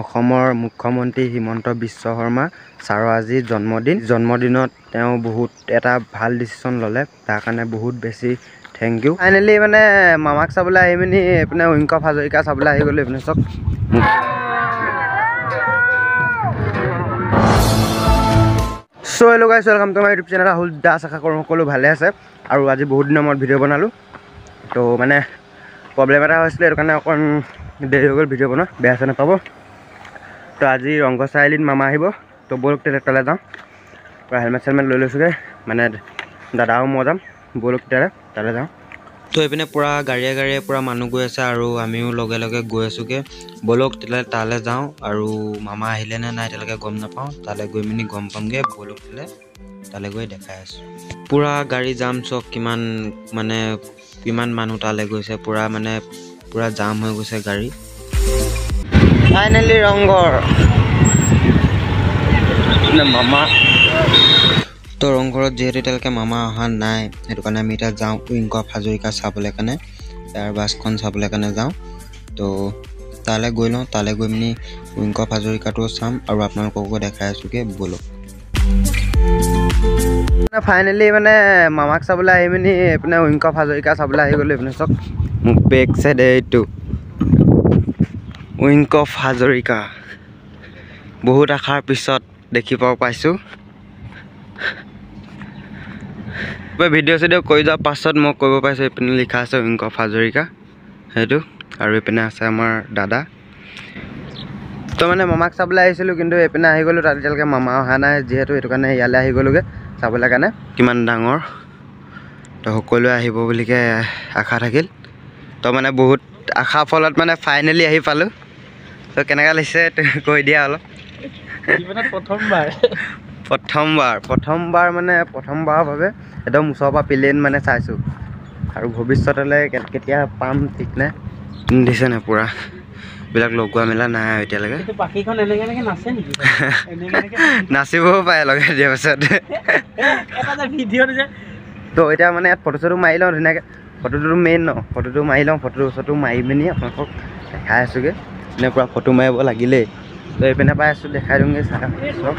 অসমৰ মুখ্যমন্ত্ৰী হিমন্ত বিশ্ব শৰ্মা ছাৰৰ আজি জন্মদিন। জন্মদিনত তেওঁ বহুত এটা ভাল ডিচিশ্যন ল'লে, তাৰ কাৰণে বহুত বেছি thank U. Finally মানে মামাক চাবলৈ আহি পিনি এইপিনে উইংকফ হাজৰিকা চাবলৈ আহি গ'লোঁ। এইপিনে চাওক। So hello guys, welcome to my YouTube channel Rahul Das. আশা কৰোঁ সকলো ভালে আছে। আৰু আজি বহুত দিনৰ মূৰত ভিডিঅ' বনালোঁ, তো মানে প্ৰব্লেম এটা হৈছিলে, সেইটো কাৰণে অকণ দেৰি হৈ গ'ল ভিডিঅ' বনোৱা, বেয়া চেয়া নাপাব। তো আজি ৰংঘৰ চাৰিআলিত মামা আহিব, তো ব'লক তেতিয়া তালৈ যাওঁ। পূৰা হেলমেট চেলমেট লৈ লৈছোঁগৈ, মানে দাদাও মই যাম, ব'লক তেতিয়াহ'লে তালৈ যাওঁ। তো এইপিনে পূৰা গাড়ীয়ে গাড়ীয়ে পূৰা মানুহ গৈ আছে আৰু আমিও লগে লগে গৈ আছোঁগৈ। ব'লক তেতিয়াহ'লে তালৈ যাওঁ। আৰু মামা আহিলে নে নাই এতিয়ালৈকে গম নাপাওঁ, তালৈ গৈ পিনি গম পামগৈ। ব'লক তেতিয়াহ'লে তালৈ গৈ দেখাই আছোঁ। পূৰা গাড়ী জাম চব, কিমান মানে কিমান মানুহ তালৈ গৈছে, পূৰা মানে পূৰা জাম হৈ গৈছে গাড়ী। ফাইনেলি ৰংঘৰ মামা। তো ৰংঘৰত যিহেতু এতিয়ালৈকে মামা অহা নাই, সেইটো কাৰণে আমি এতিয়া যাওঁ উইংকফ হাজৰিকা চাবলৈ কাৰণে, এয়াৰ বাছখন চাবলৈ কাৰণে যাওঁ। তো তালৈ গৈ লওঁ, তালৈ গৈ পিনি উইংকফ হাজৰিকাটোও চাম আৰু আপোনালোককো দেখাই আছোঁগৈ, ব'লক। ফাইনেলি মানে মামাক চাবলৈ আহি পিনি এইপিনে উইংকফ হাজৰিকা চাবলৈ আহি গ'লোঁ। এইপিনে চাওক, মোৰ বেক চাইড এইটো উইংকফ হাজৰিকা। বহুত আশাৰ পিছত দেখিব পাইছোঁ। ভিডিঅ' চিডিঅ' কৰি যোৱাৰ পাছত মই কৰিব পাৰিছোঁ। এইপিনে লিখা আছে উইংকফ হাজৰিকা সেইটো, আৰু এইপিনে আছে আমাৰ দাদা। তো মানে মামাক চাবলৈ আহিছিলোঁ, কিন্তু এইপিনে আহি গ'লোঁ, তাত এতিয়ালৈকে মামা অহা নাই যিহেতু, সেইটো কাৰণে ইয়ালৈ আহি গ'লোগৈ চাবলৈ কাৰণে। কিমান ডাঙৰ, তো সকলোৱে আহিব বুলিকে আশা থাকিল। তো মানে বহুত আশা ফলত মানে ফাইনেলি আহি পালোঁ। তো কেনেকুৱা লাগিছে কৈ দিয়া অলপ। প্ৰথমবাৰ প্ৰথমবাৰ মানে প্ৰথমবাৰৰ বাবে একদম ওচৰৰ পৰা প্লেন মানে চাইছোঁ, আৰু ভৱিষ্যতলৈ কেতিয়া পাম ঠিক নাই। দিছে নাই পূৰা এইবিলাক লগোৱা মেলা নাই আৰু এতিয়ালৈকে। নাচিবও পাৰে লগাই দিয়াৰ পাছত। তো এতিয়া মানে ইয়াত ফটো চটো মাৰি লওঁ ধুনীয়াকৈ, ফটোটোতো মেইন ন, ফটোটো মাৰি লওঁ। ফটো চটো মাৰি পিনি আপোনালোকক দেখাই আছোঁগৈ। এনে পূৰা ফটো মাৰিব লাগিলেই, তো এইপিনে পাই আছোঁ, দেখাই দিওঁগৈ চাই চব।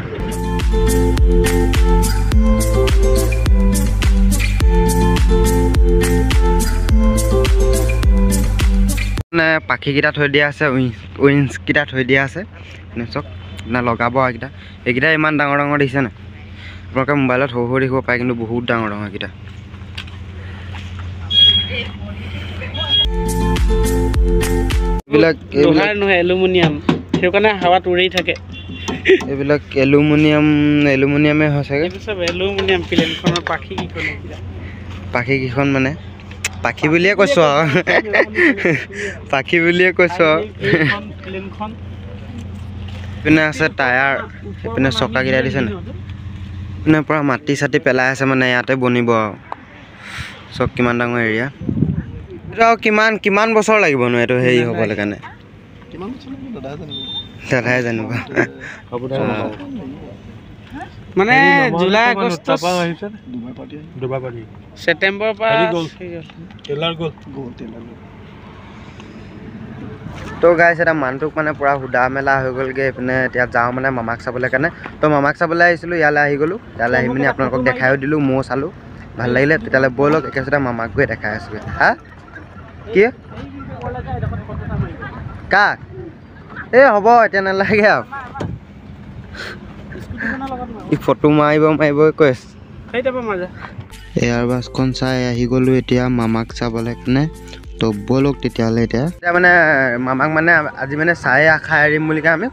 মানে পাখীকেইটা থৈ দিয়া আছে, উইংছকেইটা থৈ দিয়া আছে। চাওক আপোনাৰ লগাব আৰু এইকেইটা, এইকেইটা ইমান ডাঙৰ ডাঙৰ দেখিছে নাই? আপোনালোকে মোবাইলত সৰু সৰু দেখিব পাৰে, কিন্তু বহুত ডাঙৰ ডাঙৰ এইকেইটা। এইবিলাক নহয় এলুমিনিয়াম, সেইটো কাৰণে হাৱাত উৰি থাকে। এইবিলাক এলুমিনিয়াম, এলুমিনিয়ামে হয় চাগে। চব এলুমিনিয়াম প্লেনখনৰ পাখি কেইখন, পাখি কেইখন মানে পাখি বুলিয়ে কৈছোঁ আৰু, পাখি বুলিয়ে কৈছোঁ আৰু। এইপিনে আছে টায়াৰ, সেইপিনে চকাকেইটা দিছে নাই, এইপিনে পূৰা মাটি চাটি পেলাই আছে, মানে ইয়াতে বনিব আৰু। চব কিমান ডাঙৰ এৰিয়া এইটো, আৰু কিমান কিমান বছৰ লাগিবনো এইটো হেৰি হ'বলৈ কাৰণে দাদাই জানিব। মানে জুলাই আগষ্ট ছেপ্টেম্বৰৰ পৰা। তো গাইছ এটা মানুহটোক মানে পূৰা সোধা মেলা হৈ গ'লগৈ। এইপিনে এতিয়া যাওঁ মানে মামাক চাবলৈ কাৰণে। তো মামাক চাবলৈ আহিছিলোঁ, ইয়ালৈ আহি গ'লোঁ। ইয়ালৈ আহি পিনি আপোনালোকক দেখায়ো দিলোঁ, ময়ো চালোঁ, ভাল লাগিলে। তেতিয়াহ'লে ব'লক একেচতে মামাক গৈ দেখাই আছোঁগৈ। হা কি কাক এই হ'ব এতিয়া নালাগে আৰু, ই ফটো মাৰিব মাৰিব কৈ আছে। এয়াৰ বাছখন চাই আহি গ'লোঁ এতিয়া মামাক চাবলৈ কাৰণে। তো ব'লক তেতিয়াহ'লে এতিয়া এতিয়া মানে মামাক মানে আজি মানে চাই আশা এৰিম বুলি কয় আমি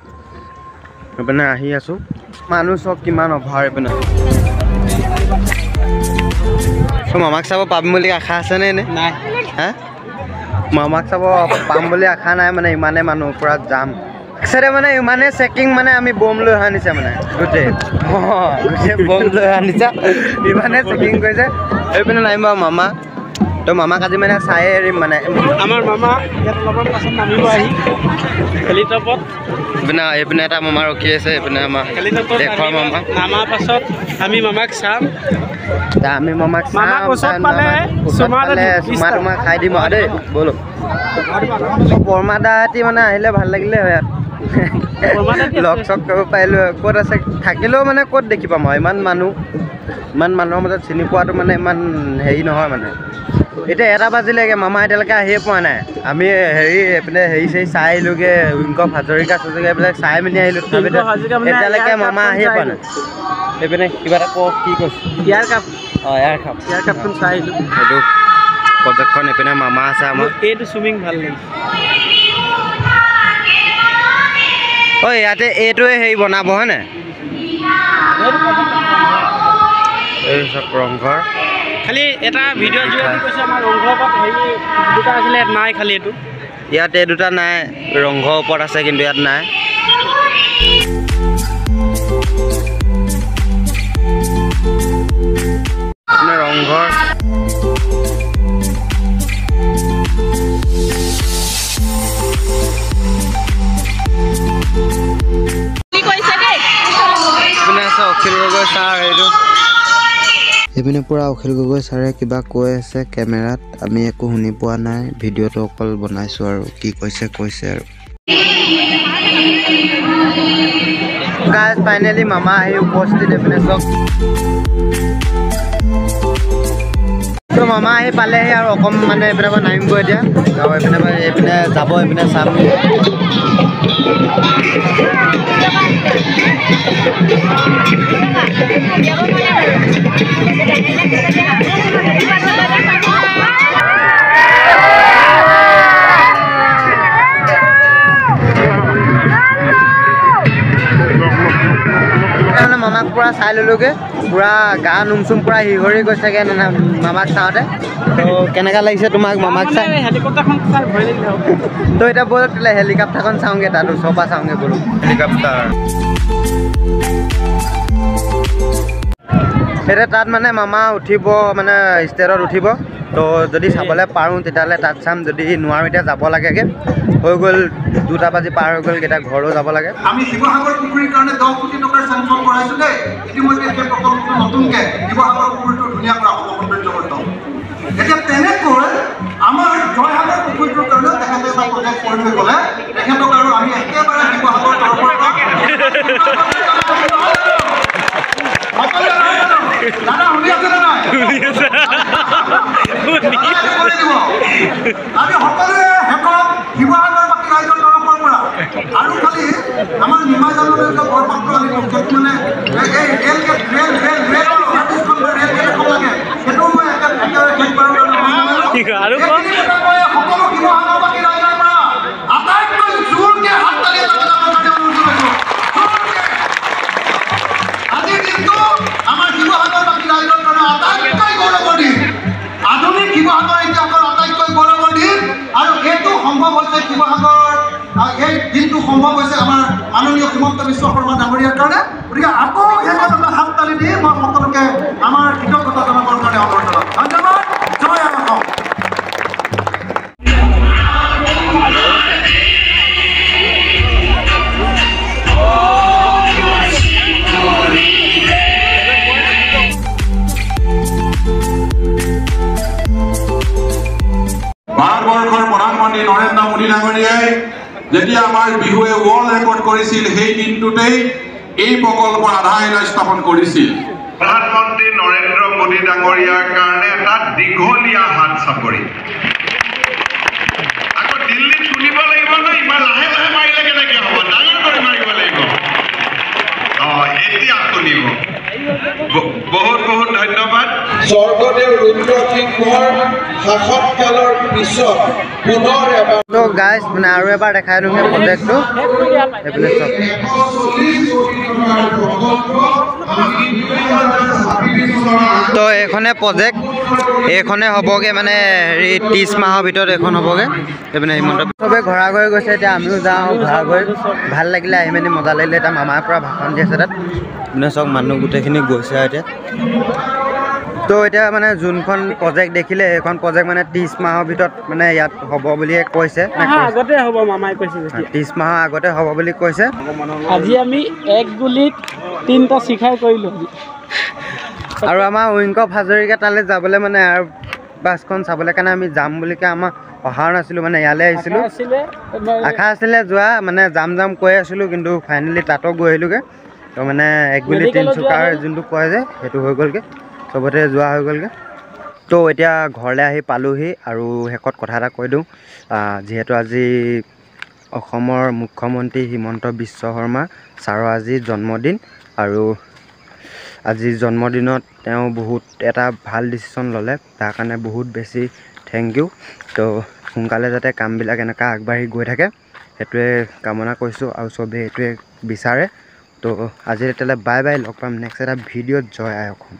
এইপিনে আহি আছোঁ। মানুহ চব কিমান অভাৰ এইপিনে। মামাক চাব পাম বুলি আশা আছেনে এনে? নাই। হা মামাক চাব পাম বুলি আশা নাই, মানে ইমানেই মানুহ পূৰা জাম। চাইডে মানে ইমানেই চেকিং, মানে আমি বম লৈ অহা নিছে, মানে গোটেই গোটেই বম লৈ অহা নিছে, ইমানেই চেকিং কৰিছে। এইপিনে নামিব মামা, তো মামাক আজি মানে চায়ে এৰিম। মানে আমাৰ মামা ইয়াত অলপমান পাছত নামিব আহি হেলিটপত। এইপিনে এইপিনে এটা মামা ৰখি আছে, এইপিনে আমাৰ দেশৰ মামা। নামাৰ পাছত আমি মামাক চাম, আমি মামাক চাম, চুমা তোমা খাই দিম আৰু দেই। ব'লক বৰমা দাহঁতি মানে আহিলে ভাল লাগিলে হয় ইয়াত। লগ চগ কৰিব পাৰিলোঁ। ক'ত আছে থাকিলেও মানে ক'ত দেখি পাম আৰু, ইমান মানুহ, ইমান মানুহৰ মাজত চিনি পোৱাটো মানে ইমান হেৰি নহয় মানে। এতিয়া 1 বাজিলেগৈ, মামা এতিয়ালৈকে আহিয়ে পোৱা নাই। আমি হেৰি এইপিনে হেৰি চেৰি চাই আহিলোঁগৈ, উইংকফ হাজৰিকা চাজৰিকা এইবিলাক চাই মেলি আহিলোঁ। তথাপিতো এতিয়ালৈকে মামা আহিয়ে পোৱা নাই। এইপিনে কিবা এটা ক, কি কৈছে? Air cup. অঁ, এয়াৰ কাপ, এয়াৰ কাপখন চাই আহিলোঁ। সেইটো প্ৰজেক্টখন। এইপিনে মামা আছে আমাৰ। এইটো চুইমিং ভাল লাগিছে। ঐ ইয়াতে এইটোৱে হেৰি বনাব হয় নাই? এই চব ৰংঘৰ। খালি এটা ভিডিঅ' যোগেদি কৈছে, আমাৰ ৰংঘৰৰ ওপৰত হেৰি দুটা আছিলে, ইয়াত নাই। খালি এইটো ইয়াত এই দুটা নাই, ৰংঘৰৰ ওপৰত আছে কিন্তু ইয়াত নাই। ৰংঘৰ আছে অখিল গগৈ ছাৰ। এইটো এইপিনে পূৰা অখিল গগৈ ছাৰে কিবা কৈ আছে কেমেৰাত, আমি একো শুনি পোৱা নাই। ভিডিঅ'টো অকল বনাইছোঁ আৰু কি কৈছে কৈছে আৰু। গাইজ ফাইনেলি মামা আহি উপস্থিত। এইপিনে চব তো মামা আহি পালেহি আৰু অকণমান মানে এইপিনে পৰা নামিব এতিয়া, আৰু এইপিনে পৰা এইপিনে যাব, এইপিনে চাম। মানে মামাক পূৰা চাই ল'লোগৈ, পূৰা গা নোম চুম পূৰা শিহৰি গৈছেগৈ মামাক চাওঁতে। তো কেনেকুৱা লাগিছে তোমাক মামাক চাই? হেলিকপ্টাৰখন চাই ভয় লাগিলে। তো এতিয়া ব'লক তেতিয়াহ'লে হেলিকপ্টাৰখন চাওঁগৈ, তাত ওচৰৰ পৰা চাওঁগৈ ব'লক। হেলিকপ্টাৰ এতিয়া তাত মানে মামা উঠিব, মানে ষ্টেজত উঠিব। তো যদি চাবলৈ পাৰোঁ তেতিয়াহ'লে তাত চাম, যদি নোৱাৰোঁ এতিয়া যাব লাগেগৈ। হৈ গ'ল 2টা বাজি পাৰ হৈ গ'ল, এতিয়া ঘৰো যাব লাগে। আমি শিৱসাগৰ পুখুৰীৰ কাৰণে 10 কোটি টকাৰ চেংচন কৰাইছোঁ দেই। ইতিমধ্যে সেই প্ৰকল্পটো নতুনকৈ শিৱসাগৰ পুখুৰীটো ধুনীয়া কৰা হ'ব, সৌন্দৰ্যবৰ্ধন। এতিয়া তেনেকৈ আমাৰ জয়সাগৰ পুখুৰীটোৰ কাৰণেও তেখেতে এটা প্ৰজেক্ট কৰি থৈ গ'লে, তেখেতক আৰু আমি একেবাৰে শিৱসাগৰ তৰফৰ পৰা দাদা শুনি আছে নে নাই? কৰি দিব আমি সকলোৱে শেষত শিৱসাগৰবাসী ৰাইজৰ তৰফৰ পৰা। আৰু খালি আমাৰ নিমাইজানলৈকে বৰপাত্ৰ আনিব, য'ত মানে এই ৰেল গেট, ৰেল ৰেল ৰেলৰ অভাৰব্ৰিজখন বা ৰেল গেট এখন লাগে, সেইটোও মই একেবাৰে শেষবাৰৰ কাৰণে মই সকলো শিৱসাগৰবাসী ৰাইজৰ পৰা আটাইতকৈ জোৰকে হাত তালি এটা বজাবৰ কাৰণে অনুৰোধ জনাইছোঁ। আজিৰ দিনটো আমাৰ শিৱসাগৰবাসী ৰাইজৰ কাৰণে আটাইতকৈ গৌৰৱৰ দিন, আধুনিক শিৱসাগৰ ইতিহাসৰ আটাইতকৈ গৌৰৱৰ দিন। আৰু এইটো সম্ভৱ হৈছে শিৱসাগৰ, এই দিনটো সম্ভৱ হৈছে আমাৰ মাননীয় হিমন্ত বিশ্ব শৰ্মা ডাঙৰীয়াৰ কাৰণে। গতিকে আকৌ শেষত এটা হাত তালি দি মই সকলোকে আমাৰ কৃতজ্ঞতা জনাবৰ কাৰণে অনুৰোধ জনাম। ধন্যবাদ, জয় অসম। ভাৰতবৰ্ষৰ প্ৰধানমন্ত্ৰী নৰেন্দ্ৰ মোদী ডাঙৰীয়াই যেতিয়া আমাৰ বিহুৱে ৱৰ্ল্ড ৰেকৰ্ড কৰিছিল, সেই দিনটোতেই এই প্ৰকল্পৰ আধাৰশিলা স্থাপন কৰিছিল। প্ৰধানমন্ত্ৰী নৰেন্দ্ৰ মোদী ডাঙৰীয়াৰ কাৰণে এটা দীঘলীয়া হাত চাপৰি। আকৌ দিল্লীত শুনিব লাগিব ন, ইমান লাহে লাহে মাৰিলে কেনেকে হ'ব, ডাঙৰ কৰি মাৰিব লাগিব। অঁ, এতিয়া শুনিব। বহুত বহুত ধন্যবাদ। স্বৰ্গদেউ ৰুদ্ৰসিংহৰ শাসনকালৰ পিছত পুনৰ এবাৰ তো গাইজ মানে আৰু এবাৰ দেখাই দিওঁগৈ প্ৰজেক্টটো। এইপিনে চাওক। তো এইখনে প্ৰজেক্ট, এইখনে হ'বগৈ মানে হেৰি 30 মাহৰ ভিতৰত এইখন হ'বগৈ। এইপিনে হিমন্ত চবে ঘৰা ঘৰি গৈছে, এতিয়া আমিও যাওঁ ঘৰা ঘৰি। ভাল লাগিলে আহি মেলি, মজা লাগিলে। এতিয়া মামাৰ পৰা ভাষণ দি আছে তাত। মানে চব মানুহ গোটেইখিনি গৈছে আৰু এতিয়া। তো এতিয়া মানে যোনখন প্ৰজেক্ট দেখিলে সেইখন প্ৰজেক্ট মানে 30 মাহৰ ভিতৰত মানে ইয়াত হ'ব বুলিয়ে কৈছে। আগতে হ'ব মামাই কৈছে, 30 মাহৰ আগতে হ'ব বুলি কৈছে। আজি আমি এক গুলিত 3টা শিখাই কৰিলোঁ। আৰু আমাৰ উইংকফ হাজৰিকা তালৈ যাবলৈ মানে আৰু বাছখন চাবলৈ কাৰণে আমি যাম বুলি কৈ আমাৰ অহাও নাছিলোঁ, মানে ইয়ালৈ আহিছিলোঁ। আশা আছিলে যোৱা, মানে যাম যাম কৈ আছিলোঁ, কিন্তু ফাইনেলি তাতো গৈ আহিলোঁগৈ। তো মানে এক গুলি তিনিচুকাৰ যোনটো কয় যে, সেইটো হৈ গ'লগৈ, চবতে যোৱা হৈ গ'লগৈ। তো এতিয়া ঘৰলৈ আহি পালোহি। আৰু শেষত কথা এটা কৈ দিওঁ, যিহেতু আজি অসমৰ মুখ্যমন্ত্ৰী হিমন্ত বিশ্ব শৰ্মা ছাৰৰ আজি জন্মদিন, আৰু আজি জন্মদিনত তেওঁ বহুত এটা ভাল ডিচিশ্যন ল'লে, তাৰ কাৰণে বহুত বেছি thank U. তো সোনকালে যাতে কামবিলাক এনেকুৱা আগবাঢ়ি গৈ থাকে, সেইটোৱে কামনা কৰিছোঁ, আৰু চবেই এইটোৱে বিচাৰে। তো আজি তেতিয়াহ'লে বাই বাই, লগ পাম নেক্সট এটা ভিডিঅ'ত। জয় আই অসম।